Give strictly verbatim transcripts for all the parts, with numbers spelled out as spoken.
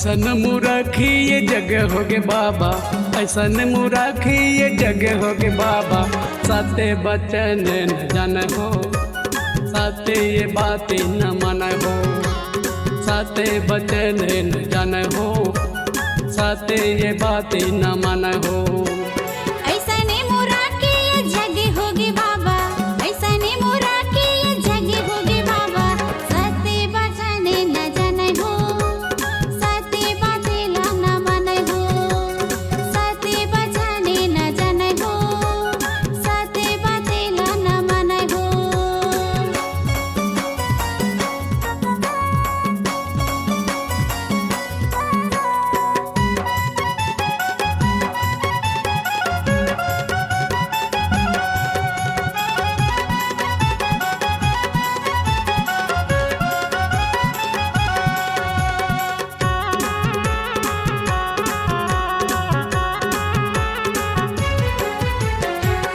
अइसन मुराखी ये जग होगे बाबा, अइसन मुराखी ये जग होगे बाबा, सत्य बचन न जान हो, सत्य ये बात न मन हो, सत्य बचन न जान हो, सत्य ये बात न मन हो। अइसने मुराखी ये जग होगे बाबा, अइसने मुराखी ये जग होगे बाबा, सत्य बचन न जान हो, सत्य बात ला न मन हो, सत्य बचन न जान हो, सत्य बात ला न मन हो।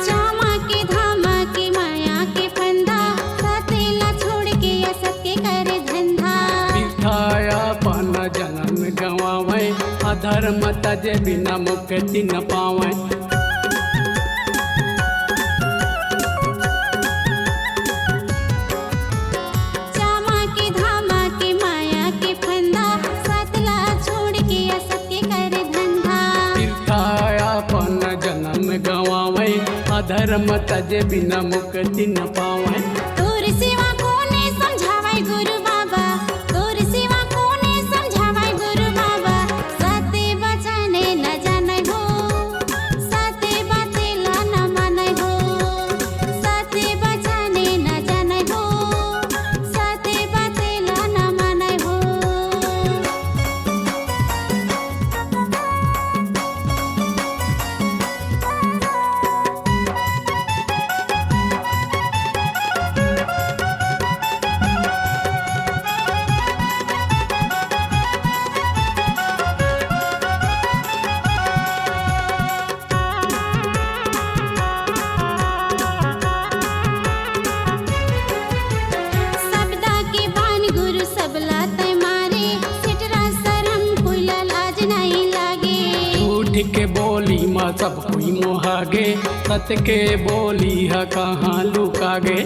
चामा के धामा के माया के फंदा, सतेला छोड़ के असत के करे धंधा। बिरथा अपन जनम गंवावय, अधर्म तजे बिना मुक्ति न पावय। चामा के धामा के माया के फंदा, सतला छोड़ के असत के करे धंधा। बिरथा अपन जनम गंवावय, अधर्म तजे बिना मुक्ति न पावय। तोर सिवा कोने समझावय गुरु बाबा, तोर सिवा कोने समझावय गुरु बाबा, सत्य बचने न जानय हो, सत्य बात ला न मानय हो, सत्य बचने न जानय हो, सत्य बात ला न मानय हो। सबदा के बान गुरु सबला तै मारे, सिटरा शरम कोइला लाज नहीं लागे। झूठ के बोली मा सब कोई मोहागे, सत के बोली ह कहाँ लुकागे।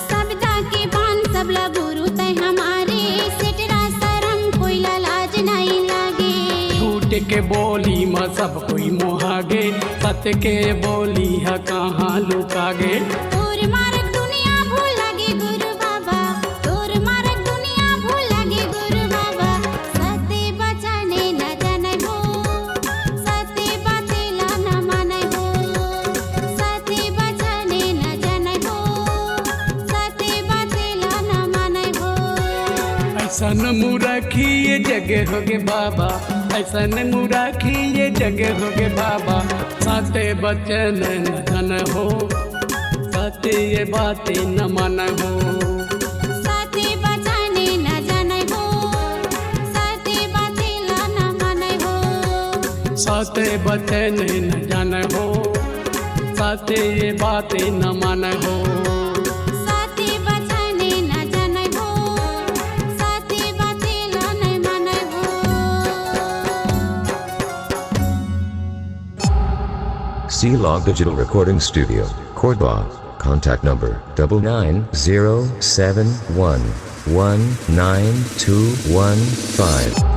सबदा के बान सबला गुरु तै हमारे, सिटरा शरम कोइला लाज नहीं लागे। झूठ के बोली मा सब कोई मोहागे, सत के बोली ह कहाँ लुकागे। तोर मारग दुनिया भूल लागे गुरु बाबा, तोर मारग दुनिया भूल लागे गुरु बाबा, सत्य बचने न जानय हो, सत्य बात ला न मानय हो, सत्य बचने न जानय हो, सत्य बात ला न मानय हो। अइसन मुराखी ये जग होगे बाबा, अइसन मुराखी ये जग होगे बाबा, सत्य बचन न जानय हो, सत्य ये बात न मानय हो। सत्य बचने न जानय हो, सत्य बात ला न मानय हो। सत्य बचने न जानय हो, सत्य ये बात न मानय हो। सत्य बचने न जानय हो, सत्य बात ला न मानय हो। C Log Digital Recording Studio, Korba. Contact number double nine zero seven one one nine two one five.